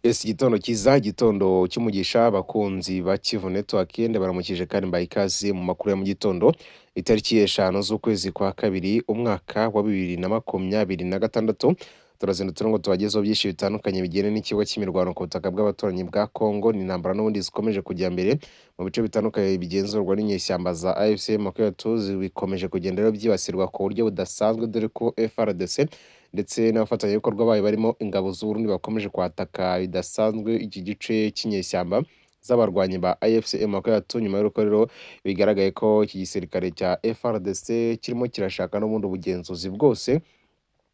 Yes, igitondo cyiza, igitondo cy'umugisha, abakunzi ba Kivu Network ndabaramukije kandi mbaha ikaze mu makuru ya mu gitondo, itariki 5 z'ukwezi kwa kabiri, umwaka wa 2026. Turazindutse ngo tubagezeho byinshi bitandukanye bijyanye n'ikibuga cy'imirwano ku butaka bw'abaturanyi bwa Congo. Ni intambara n'ubundi zikomeje kujya mbere mu bice bitandukanye bigenzurwa n'inyeshyamba za AFC M23, bikomeje kugenda rero byibasirwa ku buryo budasanzwe, dore ko FARDC ndetse n'abafatanyabikorwa bayo barimo ingabo z'u Burundi bakomeje kwataka bidasanzwe iki gice cy'inyeshyamba z'abarwanyi ba AFC M23, nyuma y'uko rero bigaragaye ko iki gisirikare cya FARDC kirimo kirashaka n'ubundi ubugenzuzi bwose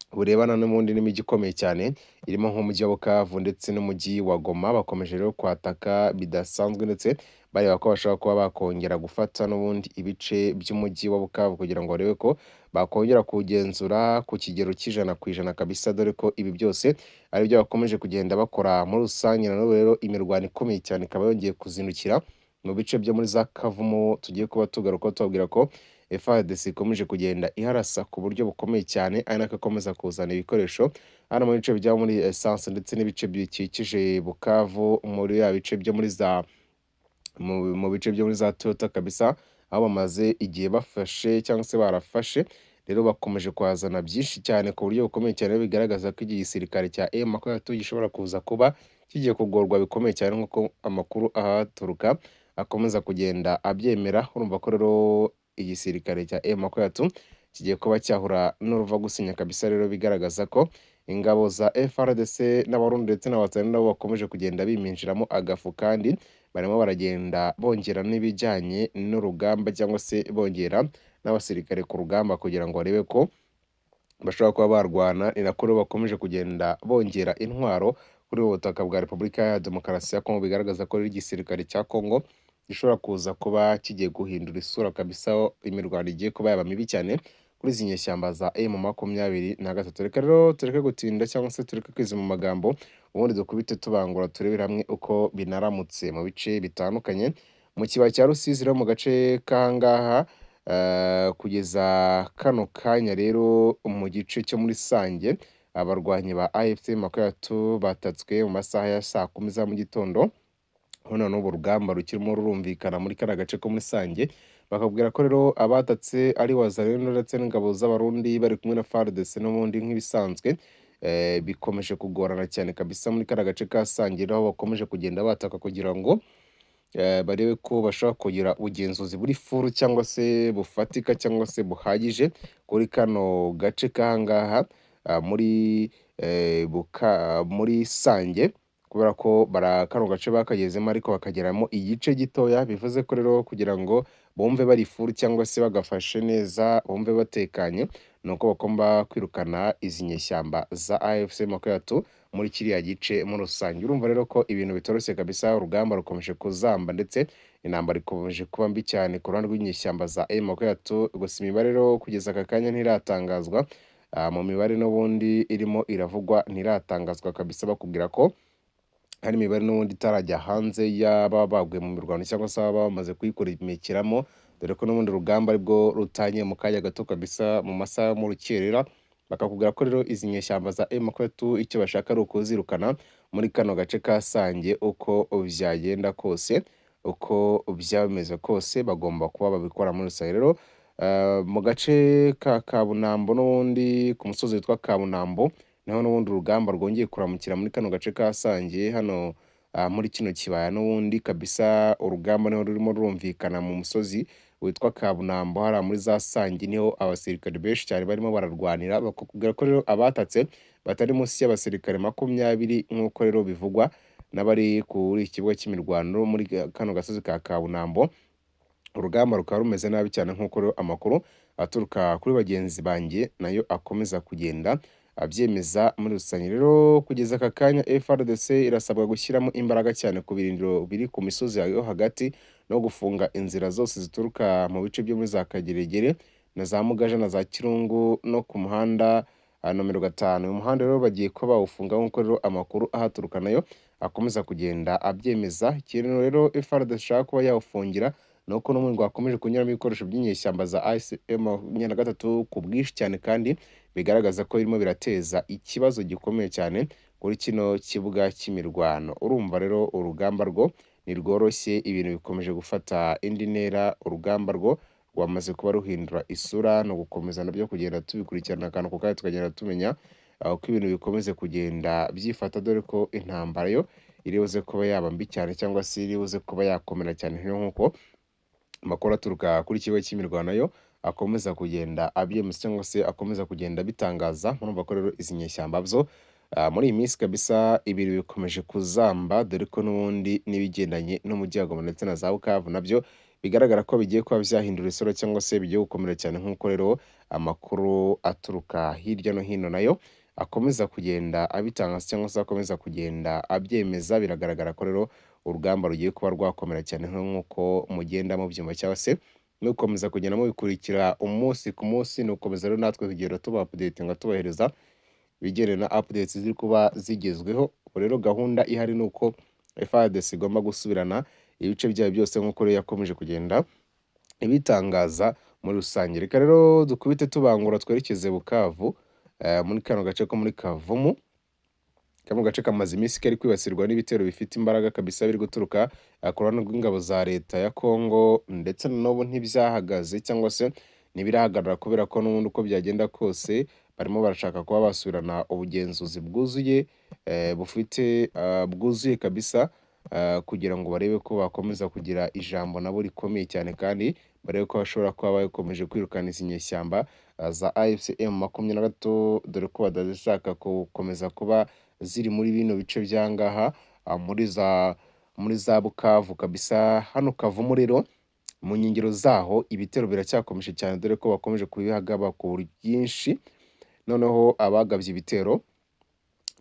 burebana n'ubundi n'imijyi ikomeye cyane irimo nk'umujyi wa Bukavu ndetse n'umujyi wa Goma. Bakomeje rero kwataka bidasanzwe ndetse bareba ko bashobora kuba bakongera gufata n'ubundi ibice by'umujyi wa Bukavu kugira ngo barebe ko bakongera kuwugenzura ku kigero cy'100% kabisa, dore ko ibi byose ari byo bakomeje kugenda bakora muri rusange. Na n'ubu rero imirwano ikomeye cyane ikaba yongeye kuzindukira mu bice byo muri za Kavumu, tugiye kuba tugaruka tubabwira ko FARDC ikomeje kugenda iharasa ku buryo bukomeye cyane, ari nako ikomeza kuzana ibikoresho hano mu bice bya muri essence ndetse n'ibice bikikije Bukavu, muri ya bice byo muri za mu bice byo muri za Toyota kabisa, aho bamaze igihe bafashe cyangwa se barafashe. Rero bakomeje kuhazana byinshi cyane ku buryo bukomeye cyane, bigaragaza ko iki gisirikare cya M23 gishobora kuza kuba kigiye kugorwa bikomeye cyane, nk'uko amakuru ahaturuka akomeza kugenda abyemera. Urumva ko rero igisirikare cya M23 kigiye kuba cyahura n'uruva gusinya kabisa. Rero bigaragaza ko ingabo za FARDC n'Abarundi ndetse n'Abatanzania nabo bakomeje kugenda biminjiramo agafu, kandi barimo baragenda bongera n'ibijyanye n'urugamba cyangwa se bongera n'abasirikare ku rugamba kugira ngo barebe ko bashobora kuba barwana. Ni nako rero bakomeje kugenda bongera intwaro kuri ubu butaka bwa Repubulika ya Demokarasi ya Kongo, bigaragaza ko rero igisirikare cya Kongo gishobora kuza kuba kigiye guhindura isura kabisa, aho imirwano igiye kuba yaba mibi cyane kuri izi nyeshyamba za M23. Reka rero tureke gutinda cyangwa se tureke kwizima mu magambo, ubundi dukubite tubangura turebere hamwe uko binaramutse mu bice bitandukanye mu kibaya cya Rusizi. Rero mu gace k'ahangaha kugeza kano kanya rero mu gice cyo muri Sange, abarwanyi ba AFC M23 batatswe mu masaha ya saa 10 za mu gitondo. Hano n'ubu rugamba rukirimo rurumvikana muri kariya gace ko muri Sange, bakabwira ko rero abatatse ari Wazalendo ndetse n'ingabo z'Abarundi bari kumwe na FARDC n'ubundi nk'ibisanzwe. Bikomeje kugorana cyane kabisa muri kariya gace ka Sange, aho bakomeje kugenda bataka kugira ngo barebe ko bashobora kugira ubugenzuzi buri furu cyangwa se bufatika cyangwa se buhagije kuri kano gace k'ahangaha muri muri Sange, kubera ko kano gace bakagezemo ariko bakageramo igice gitoya. Bivuze ko rero kugira ngo bumve bari furu cyangwa se bagafashe neza, bumve batekanye, ni uko bagomba kwirukana izi nyeshyamba za AFC M23 muri kiriya gice muri rusange. Urumva rero ko ibintu bitoroshye kabisa, urugamba rukomeje kuzamba ndetse intambara ikomeje kuba mbi cyane ku ruhande rw'inyeshyamba za M23. Gusa imibare rero kugeza aka kanya ntiratangazwa. Mu mibare n'ubundi irimo iravugwa ntiratangazwa kabisa, bakubwira ko hari imibare n'ubundi itarajya hanze y'aba baguye mu mirwano cyangwa se ababa bamaze kuyikurikiramo, dore ko n'ubundi rugamba aribwo rutangiye mu kanya gato kabisa mu masaha yo mu rukerera. Bakakubwira ko rero izi nyeshyamba za M23 icyo bashaka ari ukuzirukana muri kano gace ka Sange, uko byagenda kose, uko byaba bimeze kose, bagomba kuba babikora muri rusange. Rero mu gace ka Kabunambo n'ubundi ku musozi witwa Kabunambo niho n'ubundi urugamba rwongeye kuramukira muri kano gace ka Sange, hano muri kino kibaya n'ubundi kabisa urugamba niho rurimo rurumvikana mu musozi witwa Kabunambo, hariya muri za Sange niho abasirikare benshi cyane barimo bararwanira. Bakakubwira ko rero abatatse batari munsi y'abasirikare 20, nk'uko rero bivugwa n'abari kuri iki kibuga cy'imirwano muri kano gasozi ka Kabunambo. Urugamba rukaba rumeze nabi cyane, nk'uko rero amakuru aturuka kuri bagenzi banjye nayo akomeza kugenda abyemeza muri rusange. Rero kugeza aka kanya FARDC irasabwa gushyiramo imbaraga cyane ku birindiro biri ku misozi yo hagati no gufunga inzira zose zituruka mu bice byo muri za Kageregere na za Mugaja na za Kirungu no ku muhanda nomero 5. Uyu muhanda rero bagiye kuba bawufunga, nk'uko rero amakuru ahaturuka nayo akomeza kugenda abyemeza. Ikintu rero FARDC ishaka kuba yawufungira ni uko n'ubundi hakomeje kunyuramo ibikoresho by'inyeshyamba za AFC M23 ku bwinshi cyane, kandi bigaragaza ko birimo birateza ikibazo gikomeye cyane kuri kino kibuga cy'imirwano. Urumva rero urugamba rwo ntirworoshye, ibintu bikomeje gufata indi ntera, urugamba rwo rwamaze kuba ruhindura isura, ni ugukomeza nabyo kugenda tubikurikirana akantu ku kandi tukagenda tumenya uko ibintu bikomeze kugenda byifata, dore ko intambara yo iri buze kuba yaba mbi cyane cyangwa se iri buze kuba yakomera cyane, nk'uko amakuru aturuka kuri kibuga cy'imirwano yo akomeza kugenda abyemeza cyangwa se akomeza kugenda abitangaza. Murumva ko rero izi nyeshyamba zo muri iyi minsi kabisa ibintu bikomeje kuzamba, dore ko n'ubundi n'ibigendanye n'umujyi wa Goma ndetse na za Bukavu nabyo bigaragara ko bigiye kuba byahindura isura cyangwa se bigiye gukomera cyane, nk'uko rero amakuru aturuka hirya no hino nayo akomeza kugenda abitangaza cyangwa se akomeza kugenda abyemeza. Biragaragara ko rero urugamba rugiye kuba rwakomera cyane nk'uko mugenda mubyumva cyangwa se nukomeza kugenda mubikurikira umunsi ku munsi. Ni ugukomeza rero natwe kugenda tuba updatinga, tubahereza ibigendanye na updates ziri kuba zigezweho. Ubu rero gahunda ihari ni uko FARDC igomba gusubirana ibice byayo byose nk'uko rero yakomeje kugenda ibitangaza muri rusange. Reka rero dukubite tubangura twerekeze Bukavu, muri kano gace ko muri Kavumu. Kano gace kamaze iminsi kari kwibasirwa n'ibitero bifite imbaraga kabisa biri guturuka ku ruhande rw'ingabo za leta ya Kongo, ndetse n'ubu ntibyahagaze cyangwa se ntibirahagarara, kubera ko n'ubundi uko byagenda kose barimo barashaka kuba basubirana ubugenzuzi bwuzuye, bufite bwuzuye kabisa, kugira ngo barebe ko bakomeza kugira ijambo nabo rikomeye cyane, kandi barebe ko bashobora kuba bakomeje kwirukana izi nyeshyamba za AFC M23, dore ko badashaka gukomeza kuba ziri muri bino bice by'angaha muri za Bukavu kabisa. Hano Kavumu rero mu nkengero zaho ibitero biracyakomeje cyane, dore ko bakomeje kubihagaba ku bwinshi. Noneho abagabye ibitero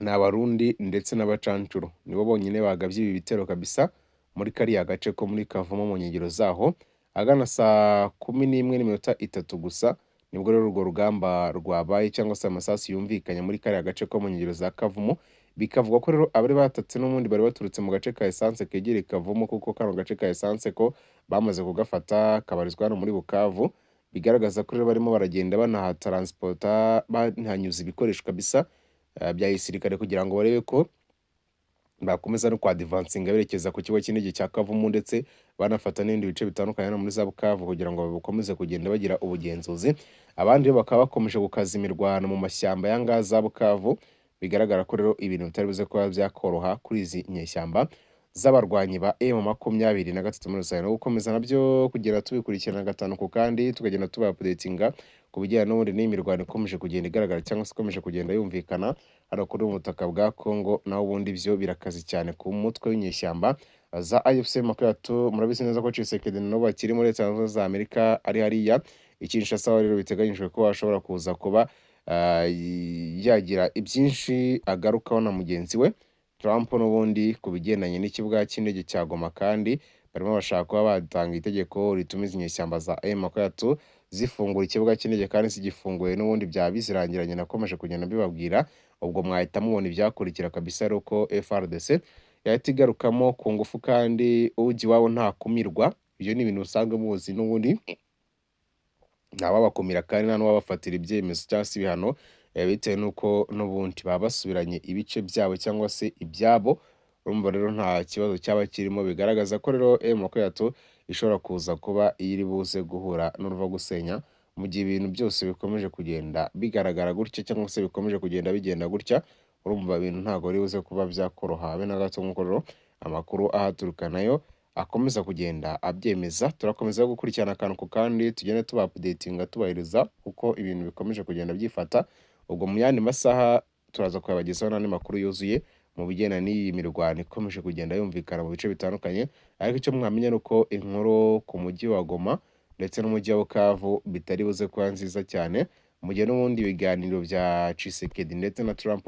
ni Abarundi ndetse n'Abacancuro, nibo bonyine bagabye ibi bitero kabisa muri kariya gace ko muri Kavumu mu nkengero zaho. Ahagana saa 11:03 gusa nibwo rero urwo rugamba rwabaye cyangwa se amasasu yumvikanye muri kariya gace ko mu nkengero za Kavumu. Bikavugwa ko rero abari batatse n'ubundi bari baturutse mu gace ka Essence kegereye Kavumu, kuko kano gace ka Essence ko bamaze kugafata kabarizwa hano muri Bukavu. Bigaragaza ko rero barimo baragenda banahatransporta, banahanyuza ibikoresho kabisa bya gisirikare, kugira ngo barebe ko bakomeza no kwadivansinga berekeza ku kigo cy'indege cya Kavumu, ndetse banafata n'ibindi bice bitandukanye hano muri za Bukavu, kugira ngo bakomeze kugenda bagira ubugenzuzi. Abandi bakaba bakomeje gukaza imirwano mu mashyamba ya ngaha za Bukavu. Bigaragara ko rero ibintu bitari buze kuba byakoroha kuri izi nyeshyamba z'abarwanyi ba M23 muri rusange. No gukomeza nabyo kugera tubikurikirana gatanu ku kandi, tukagenda tuba updatinga ku bijyanye n'ubundi n'imirwano ikomeje kugenda igaragara cyangwa se ikomeje kugenda yumvikana hano kuri ubu butaka bwa Kongo. Naho ubundi byo birakaze cyane ku mutwe w'inyeshyamba za AFC M23. Murabizi neza ko Tshisekedi n'ubu akiri muri Leta Zunze Ubumwe za Amerika, ari hariya i Kinshasa, aho rero biteganyijwe ko ashobora kuza kuba yagira ibyinshi agarukaho na mugenzi we Trump n'ubundi ku bigendanye n'ikibuga cy'indege cya Goma. Kandi barimo bashaka kuba batanga itegeko rituma izi nyeshyamba za M23 zifungura ikibuga cy'indege, kandi zigifunguye n'ubundi byaba bizirangiranye. Nakomeje kugenda mbibabwira, ubwo mwahita mubona ibyakurikira kabisa ari uko FARDC yahita igarukamo ku ngufu, kandi ujya iwabo nta kumirwa. Ibyo ni ibintu usanzwe muzi, n'ubundi ntawabakumira kandi nta n'uwabafatira ibyemezo cyangwa se ibihano, bitewe n'uko n'ubundi baba basubiranye ibice byabo cyangwa se ibyabo. Urumva rero nta kibazo cyaba kirimo. Bigaragaza ko rero M23 ishobora kuza kuba iri buze guhura n'uruva gusenya mu gihe ibintu byose bikomeje kugenda bigaragara gutya cyangwa se bikomeje kugenda bigenda gutya. Urumva ibintu ntabwo biri buze kuba byakoroha habe na gato, nk'uko rero amakuru ahaturuka nayo akomeza kugenda abyemeza. Turakomeza gukurikirana akantu ku kandi, tugende tuba updatinga, tubahereza uko ibintu bikomeje kugenda byifata. Ubwo mu yandi masaha turaza kuyabagezaho n'andi makuru yuzuye mu bigendanye n'iyi mirwano ikomeje kugenda yumvikana mu bice bitandukanye. Ariko icyo mwamenya ni uko inkuru ku mujyi wa Goma ndetse n'umujyi wa Bukavu bitari buze kuba nziza cyane, mu gihe n'ubundi ibiganiro bya Tshisekedi ndetse na Trump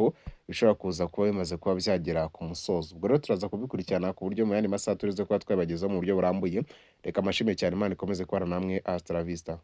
bishobora kuza kuba bimaze kuba byagera ku musozo. Ubwo rero turaza kubikurikirana ku buryo mu yandi masaha turize kuba twabibagezaho mu buryo burambuye. Reka amashimwe cyane, Imana ikomeze kubana namwe. Hasta la vista.